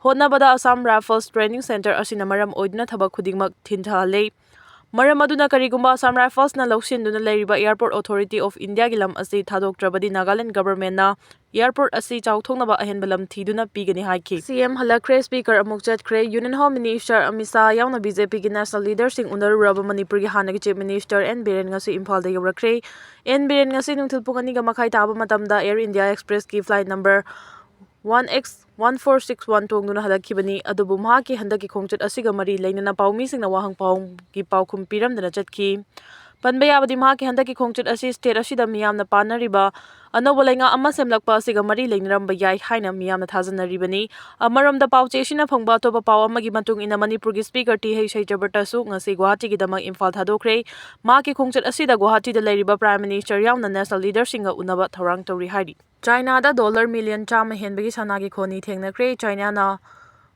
ꯍꯣꯠꯅꯕꯗ Assam Rifles training centre ꯑꯁꯤꯅ ꯃꯔꯝ ꯑꯣꯏꯗꯨꯅ ꯊꯕꯛ ꯈꯨꯗꯤꯡꯃꯛ ꯊꯤꯟꯊꯍꯜꯂꯦ꯫ ꯃꯔꯝ ꯑꯗꯨꯅ ꯀꯔꯤꯒꯨꯝꯕ Assam Riflesꯅ ꯂꯧꯁꯤꯟꯗꯨꯅ ꯂꯩꯔꯤꯕ Airport Authority of Indiaꯒꯤ ꯂꯝ ꯑꯁꯤ ꯊꯥꯗꯣꯛꯇ꯭ꯔꯕꯗꯤ Nagaland Governmentꯅ airport ꯑꯁꯤ ꯆꯥꯎꯊꯣꯛꯅꯕ ꯑꯍꯦꯟꯕ ꯂꯝ ꯊꯤꯗꯨꯅ ꯄꯤꯒꯅꯤ ꯍꯥꯏꯈꯤ꯫ CM ꯍꯜꯂꯛꯈ꯭ꯔꯦ, Speaker ꯑꯃꯨꯛ ꯆꯠꯈ꯭ꯔꯦ꯫ Union Home Minister Amit Shah ꯌꯥꯎꯅ BJPꯒꯤ National Leaderꯁꯤꯡ ꯎꯅꯔꯨꯔꯕ ꯃꯅꯤꯄꯨꯔꯒꯤ ꯍꯥꯟꯅꯒꯤ Chief Minister ꯑꯦꯟ ꯕꯤꯔꯦꯟ ꯉꯁꯤ ꯏꯝꯐꯥꯜꯗ ꯌꯧꯔꯛꯈ꯭ꯔꯦ꯫ ꯑꯦꯟ ꯕꯤꯔꯦꯟ ꯉꯁꯤ ꯅꯨꯡꯊꯤꯜ ꯄꯨꯡ ꯑꯅꯤꯒ ꯃꯈꯥꯏ ꯇꯥꯕ ꯃꯇꯝꯗ Air India Expressꯀꯤ flight number one X one four six one ꯇꯣꯡꯗꯨꯅ ꯍꯜꯂꯛꯈꯤꯕꯅꯤ꯫ ꯑꯗꯨꯕꯨ ꯃꯍꯥꯛꯀꯤ ꯍꯟꯗꯛꯀꯤ ꯈꯣꯡꯆꯠ ꯑꯁꯤꯒ ꯃꯔꯤ ꯂꯩꯅꯅ ꯄꯥꯎꯃꯤꯁꯤꯡꯅ ꯋꯥꯍꯪ ꯄꯥꯎꯍꯪꯒꯤ ꯄꯥꯎꯈꯨꯝ ꯄꯤꯔꯝꯗꯅ ꯆꯠꯈꯤ꯫ ꯄꯟꯕ ꯌꯥꯕꯗꯤ, ꯃꯍꯥꯛꯀꯤ ꯍꯟꯗꯛꯀꯤ ꯈꯣꯡꯆꯠ ꯑꯁꯤ state ꯑꯁꯤꯗ ꯃꯤꯌꯥꯝꯅ ꯄꯥꯅꯔꯤꯕ ꯑꯅꯧꯕ ꯂꯩꯉꯥꯛ ꯑꯃ ꯁꯦꯝꯂꯛꯄ ꯑꯁꯤꯒ ꯃꯔꯤ ꯂꯩꯅꯔꯝꯕ ꯌꯥꯏ ꯍꯥꯏꯅ ꯃꯤꯌꯥꯝꯅ ꯊꯥꯖꯅꯔꯤꯕꯅꯤ꯫ ꯑꯃꯔꯣꯝꯗ, ꯄꯥꯎꯆꯦꯁꯤꯡꯅ ꯐꯪꯕ ꯑꯇꯣꯞꯄ ꯄꯥꯎ ꯑꯃꯒꯤ ꯃꯇꯨꯡ ꯏꯟꯅ, ꯃꯅꯤꯄꯨꯔꯒꯤ Speaker ꯇꯤ ꯍꯩꯁ ꯁꯩꯇꯕ꯭ꯔꯇꯁꯨ ꯉꯁꯤ ꯒꯨꯋꯥꯍꯥꯇꯤꯒꯤꯗꯃꯛ ꯏꯝꯐꯥꯜ ꯊꯥꯗꯣꯛꯈ꯭ꯔꯦ꯫ ꯃꯍꯥꯛꯀꯤ ꯈꯣꯡꯆꯠ ꯑꯁꯤꯗ ꯒꯨꯋꯥꯍꯥꯇꯤꯗ ꯂꯩꯔꯤꯕ Prime Minister ꯌꯥꯎꯅ National Leaderꯁꯤꯡꯒ ꯎꯅꯕ ꯊꯧꯔꯥꯡ ꯇꯧꯔꯤ ꯍꯥꯏꯔꯤ꯫ ꯆꯥꯏꯅꯥꯗ dollar million ꯆꯥꯝꯃ ꯍꯦꯟꯕꯒꯤ ꯁꯅꯥꯒꯤ ꯈꯣꯅꯤ ꯊꯦꯡꯅꯈ꯭ꯔꯦ꯫ ꯆꯥꯏꯅꯥꯅ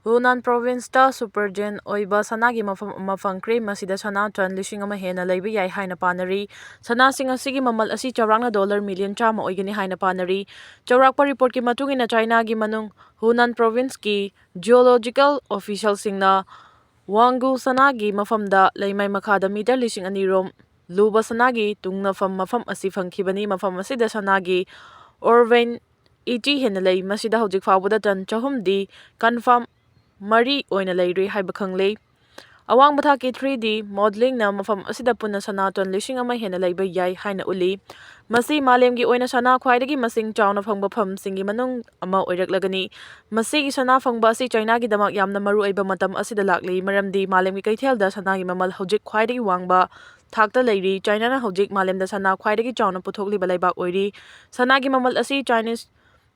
Hunan Provinceꯇ super gem ꯑꯣꯏꯕ ꯁꯅꯥꯒꯤ ꯃꯐꯝ ꯑꯃ ꯐꯪꯈ꯭ꯔꯦ꯫ ꯃꯁꯤꯗ ꯁꯅꯥ ton ꯂꯤꯁꯤꯡ ꯑꯃ ꯍꯦꯟꯅ ꯂꯩꯕ ꯌꯥꯏ ꯍꯥꯏꯅ ꯄꯥꯅꯔꯤ꯫ ꯁꯅꯥꯁꯤꯡ ꯑꯁꯤꯒꯤ ꯃꯃꯜ ꯑꯁꯤ ꯆꯥꯎꯔꯥꯛꯅ dollar million ꯆꯥꯝꯃ ꯑꯣꯏꯒꯅꯤ ꯍꯥꯏꯅ ꯄꯥꯅꯔꯤ꯫ ꯆꯥꯎꯔꯥꯛꯄ reportꯀꯤ ꯃꯇꯨꯡ ꯏꯟꯅ, ꯆꯥꯏꯅꯥꯒꯤ ꯃꯅꯨꯡ Hunan Provinceꯀꯤ geological officialꯁꯤꯡꯅ ꯋꯥꯡꯒꯨ ꯁꯅꯥꯒꯤ ꯃꯐꯝꯗ ꯂꯩꯃꯥꯏ ꯃꯈꯥꯗ meter ꯂꯤꯁꯤꯡ ꯑꯅꯤ ꯔꯣꯝ ꯂꯨꯕ ꯁꯅꯥꯒꯤ ꯇꯨꯡꯅꯐꯝ ꯃꯐꯝ ꯑꯁꯤ ꯐꯪꯈꯤꯕꯅꯤ꯫ ꯃꯐꯝ ꯑꯁꯤꯗ ꯁꯅꯥꯒꯤ ꯑꯣꯔ vein eighty ꯍꯦꯟꯅ ꯂꯩ꯫ ꯃꯁꯤꯗ ꯍꯧꯖꯤꯛ ꯐꯥꯎꯕꯗ ton ꯆꯍꯨꯝꯗꯤ confirm ꯃꯔꯤ ꯑꯣꯏꯅ ꯂꯩꯔꯤ ꯍꯥꯏꯕ ꯈꯪꯂꯦ꯫ ꯑꯋꯥꯡꯕ ꯊꯥꯛꯀꯤ three D modelingꯅ ꯃꯐꯝ ꯑꯁꯤꯗ ꯄꯨꯟꯅ ꯁꯅꯥ ton ꯂꯤꯁꯤꯡ ꯑꯃ ꯍꯦꯟꯅ ꯂꯩꯕ ꯌꯥꯏ ꯍꯥꯏꯅ ꯎꯠꯂꯤ꯫ ꯃꯁꯤ ꯃꯥꯂꯦꯝꯒꯤ ꯑꯣꯏꯅ ꯁꯅꯥ ꯈ꯭ꯋꯥꯏꯗꯒꯤ ꯃꯁꯤꯡ ꯆꯥꯎꯅ ꯐꯪꯕ ꯐꯝꯁꯤꯡꯒꯤ ꯃꯅꯨꯡ ꯑꯃ ꯑꯣꯏꯔꯛꯂꯒꯅꯤ꯫ ꯃꯁꯤꯒꯤ ꯁꯅꯥ ꯐꯪꯕ ꯑꯁꯤ ꯆꯥꯏꯅꯥꯒꯤꯗꯃꯛ ꯌꯥꯝꯅ ꯃꯔꯨ ꯑꯣꯏꯕ ꯃꯇꯝ ꯑꯁꯤꯗ ꯂꯥꯛꯂꯤ, ꯃꯔꯝꯗꯤ ꯃꯥꯂꯦꯝꯒꯤ ꯀꯩꯊꯦꯜꯗ ꯁꯅꯥꯒꯤ ꯃꯃꯜ ꯍꯧꯖꯤꯛ ꯈ꯭ꯋꯥꯏꯗꯒꯤ ꯋꯥꯡꯕ ꯊꯥꯛꯇ ꯂꯩꯔꯤ꯫ ꯆꯥꯏꯅꯥꯅ ꯍꯧꯖꯤꯛ ꯃꯥꯂꯦꯝꯗ ꯁꯅꯥ ꯈ꯭ꯋꯥꯏꯗꯒꯤ ꯆꯥꯎꯅ ꯄꯨꯊꯣꯛꯂꯤꯕ ꯂꯩꯕꯥꯛ ꯑꯣꯏꯔꯤ꯫ ꯁꯅꯥꯒꯤ ꯃꯃꯜ ꯑꯁꯤ Chinese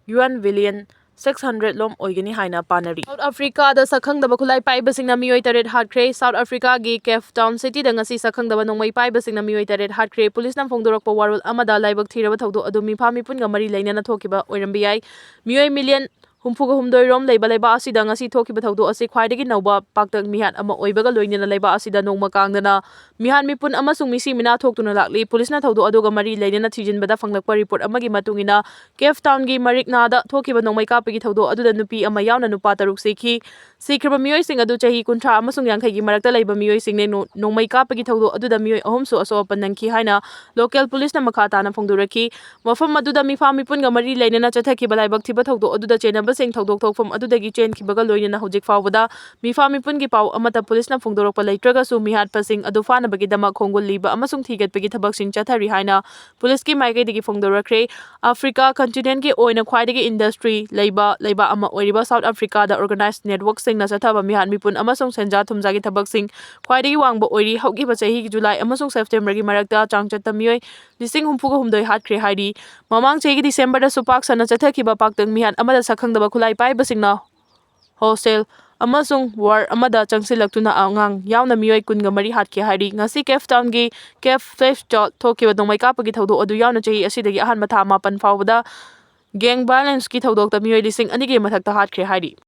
yuan billion six hundred ꯂꯣꯝ ꯑꯣꯏꯒꯅꯤ ꯍꯥꯏꯅ ꯄꯥꯅꯔꯤ꯫ South Africaꯗ ꯁꯛꯈꯪꯗꯕ ꯈꯨꯠꯂꯥꯏ ꯄꯥꯏꯕꯁꯤꯡꯅ ꯃꯤꯑꯣꯏ ꯇꯔꯦꯠ ꯍꯥꯠꯈ꯭ꯔꯦ꯫ South Africaꯒꯤ Cape Town cityꯗ ꯉꯁꯤ ꯁꯛꯈꯪꯗꯕ ꯅꯣꯡꯃꯩ ꯄꯥꯏꯕꯁꯤꯡꯅ ꯃꯤꯑꯣꯏ ꯇꯔꯦꯠ ꯍꯥꯠꯈ꯭ꯔꯦ꯫ Policeꯅ ꯐꯣꯡꯗꯣꯔꯛꯄ ꯋꯥꯔꯣꯜ ꯑꯃꯗ ꯂꯥꯏꯕꯛ ꯊꯤꯔꯕ ꯊꯧꯗꯣꯛ ꯑꯗꯨ ꯃꯤꯐꯥ ꯃꯤꯄꯨꯟꯒ ꯃꯔꯤ ꯂꯩꯅꯅ ꯊꯣꯛꯈꯤꯕ ꯑꯣꯏꯔꯝꯕ ꯌꯥꯏ꯫ ꯃꯤꯑꯣꯏ million ꯍꯨꯝꯐꯨꯒ ꯍꯨꯝꯗꯣꯏ ꯔꯣꯝ ꯂꯩꯕ ꯂꯩꯕꯥꯛ ꯑꯁꯤꯗ ꯉꯁꯤ ꯊꯣꯛꯈꯤꯕ ꯊꯧꯗꯣꯛ ꯑꯁꯤ ꯈ꯭ꯋꯥꯏꯗꯒꯤ ꯅꯧꯕ ꯄꯥꯛꯇꯛ ꯃꯤꯍꯥꯠ ꯑꯃ ꯑꯣꯏꯕꯒ ꯂꯣꯏꯅꯅ ꯂꯩꯕꯥꯛ ꯑꯁꯤꯗ ꯅꯣꯡꯃ ꯀꯥꯡꯗꯅ ꯃꯤꯍꯥꯠ ꯃꯤꯄꯨꯟ ꯑꯃꯁꯨꯡ ꯃꯤꯁꯤ ꯃꯤꯅꯥ ꯊꯣꯛꯇꯨꯅ ꯂꯥꯛꯂꯤ꯫ ꯄꯨꯂꯤꯁꯅ ꯊꯧꯗꯣꯛ ꯑꯗꯨꯒ ꯃꯔꯤ ꯂꯩꯅꯅ ꯊꯤꯖꯤꯟꯕꯗ ꯐꯪꯂꯛꯄ ꯔꯤꯄꯣꯔꯠ ꯑꯃꯒꯤ ꯃꯇꯨꯡ ꯏꯟꯅ, ꯀꯦꯞ ꯇꯥꯎꯟꯒꯤ ꯃꯔꯤꯛꯅꯥꯗ ꯊꯣꯛꯈꯤꯕ ꯅꯣꯡꯃꯩ ꯀꯥꯞꯄꯒꯤ ꯊꯧꯗꯣꯛ ꯑꯗꯨꯗ ꯅꯨꯄꯤ ꯑꯃ ꯌꯥꯎꯅ ꯅꯨꯄꯥ ꯇꯔꯨꯛ ꯁꯤꯈꯤ꯫ ꯁꯤꯈ꯭ꯔꯕ ꯃꯤꯑꯣꯏꯁꯤꯡ ꯑꯗꯨ ꯆꯍꯤ ꯀꯨꯟꯊ꯭ꯔꯥ ꯑꯃꯁꯨꯡ ꯌꯥꯡꯈꯩꯒꯤ ꯃꯔꯛꯇ ꯂꯩꯕ ꯃꯤꯑꯣꯏꯁꯤꯡꯅꯤ꯫ ꯅꯣ-, ꯅꯣꯡꯃꯩ ꯀꯥꯞꯄꯒꯤ ꯊꯧꯗꯣꯛ ꯑꯗꯨꯗ ꯃꯤꯑꯣꯏ ꯑꯍꯨꯝꯁꯨ ꯑꯁꯣꯛ ꯑꯄꯟ ꯅꯪꯈꯤ ꯍꯥꯏꯅ ꯂꯣꯀꯦꯜ ꯄꯨꯂꯤꯁꯅ ꯃꯈꯥ ꯇꯥꯅ ꯐꯣꯡꯗꯣꯔꯛꯈꯤ꯫ ꯃꯐꯝ ꯑꯗꯨꯗ ꯃꯤꯐꯥ ꯃꯤꯄꯨꯟꯒ ꯃꯔꯤ ꯂꯩꯅꯅ ꯆꯠꯊꯈꯤꯕ ꯂꯥꯏꯕꯛ ꯊꯤꯕ ꯊꯧꯗꯣꯛ ꯑꯗꯨꯗ ꯆꯦꯟꯅꯕꯁꯤꯡ ꯊꯧꯗꯣꯛ ꯊꯣꯛꯐꯝ ꯑꯗꯨꯗꯒꯤ ꯆꯦꯟꯈꯤꯕꯒ ꯂꯣꯏꯅꯅ ꯍꯧꯖꯤꯛ ꯐꯥꯎꯕꯗ ꯃꯤꯐꯥ ꯃꯤꯄꯨꯟꯒꯤ ꯄꯥꯎ ꯑꯃꯠꯇ ꯄꯨꯂꯤꯁꯅ ꯐꯣꯡꯗꯣꯔꯛꯄ ꯂꯩꯇ꯭ꯔꯒꯁꯨ, ꯃꯤꯍꯥꯠꯄꯁꯤꯡ ꯑꯗꯨ ꯐꯥꯅꯕꯒꯤꯗꯃꯛ ꯈꯣꯡꯒꯨꯜ ꯂꯤꯕ ꯑꯃꯁꯨꯡ ꯊꯤꯒꯠꯄꯒꯤ ꯊꯕꯛꯁꯤꯡ ꯆꯠꯊꯔꯤ ꯍꯥꯏꯅ ꯄꯨꯂꯤꯁꯀꯤ ꯃꯥꯏꯀꯩꯗꯒꯤ ꯐꯣꯡꯗꯣꯔꯛꯈ꯭ꯔꯦ꯫ ꯑꯐ꯭ꯔꯤꯀꯥ ꯀꯟꯇꯤꯅꯦꯟꯒꯤ ꯑꯣꯏꯅ ꯈ꯭ꯋꯥꯏꯗꯒꯤ ꯏꯟꯗꯁꯇ꯭ꯔꯤ ꯂꯩꯕ ꯂꯩꯕꯥꯛ ꯑꯃ ꯑꯣꯏꯔꯤꯕ ꯁꯥꯎꯠ ꯑꯐ꯭ꯔꯤꯀꯥꯗ ꯑꯣꯔꯒꯅꯥꯏꯖ ꯅꯦꯠꯋꯔꯛꯁꯤꯡꯅ ꯆꯠꯊꯕ ꯃꯤꯍꯥꯠ ꯃꯤꯄꯨꯟ ꯑꯃꯁꯨꯡ ꯁꯦꯟꯖꯥ ꯊꯨꯝꯖꯥꯒꯤ ꯊꯕꯛꯁꯤꯡ ꯈ꯭ꯋꯥꯏꯗꯒꯤ ꯋꯥꯡꯕ ꯑꯣꯏꯔꯤ꯫ ꯍꯧꯈꯤꯕ ꯆꯍꯤꯒꯤ ꯖꯨꯂꯥꯏ ꯑꯃꯁꯨꯡ ꯁꯦꯞꯇꯦꯝꯕꯔꯒꯤ ꯃꯔꯛꯇ ꯆꯥꯡꯆꯠꯇ ꯃꯤꯑꯣꯏ ꯂꯤꯁꯤꯡ ꯍꯨꯝꯐꯨꯒ ꯍꯨꯝꯗꯣꯏ ꯍꯥꯠꯈ꯭ꯔꯦ ꯍꯥꯏꯔꯤ꯫ ꯃꯃꯥꯡ ꯆꯍꯤꯒꯤ ꯗꯤꯁꯦꯝꯕꯔꯗꯁꯨ ꯄꯥꯛ ꯁꯟꯅ ꯆꯠꯊꯈꯤꯕ ꯄꯥꯛꯇꯛ ꯃꯤꯍꯥꯠ ꯑꯃꯗ ꯁꯛꯈꯪꯗꯕ ꯈꯨꯠꯂꯥꯏ ꯄꯥꯏꯕꯁꯤꯡꯅ ꯍꯣꯁꯇꯦꯜ ꯑꯃꯁꯨꯡ ꯋꯥꯔ ꯑꯃꯗ ꯆꯪꯁꯤꯜꯂꯛꯇꯨꯅ ꯑꯉꯥꯡ ꯌꯥꯎꯅ ꯃꯤꯑꯣꯏ ꯀꯨꯟꯒ ꯃꯔꯤ ꯍꯥꯠꯈꯤ ꯍꯥꯏꯔꯤ꯫ ꯉꯁꯤ ꯀꯦꯞ ꯇꯥꯎꯟꯒꯤ ꯀꯦꯞ ꯐ꯭ꯂꯦꯞꯁꯇ ꯊꯣꯛꯈꯤꯕ ꯅꯣꯡꯃꯩ ꯀꯥꯞꯄꯒꯤ ꯊꯧꯗꯣꯛ ꯑꯗꯨ ꯌꯥꯎꯅ ꯆꯍꯤ ꯑꯁꯤꯗꯒꯤ ꯑꯍꯥꯟꯕ ꯊꯥ ꯃꯥꯄꯟ ꯐꯥꯎꯕꯗ ꯒꯦꯡ ꯚꯥꯏꯂꯦꯟꯁꯀꯤ ꯊꯧꯗꯣꯛꯇ ꯃꯤꯑꯣꯏ ꯂꯤꯁꯤꯡ ꯑꯅꯤꯒꯤ ꯃꯊꯛꯇ ꯍꯥꯠꯈ꯭ꯔꯦ ꯍꯥꯏꯔꯤ꯫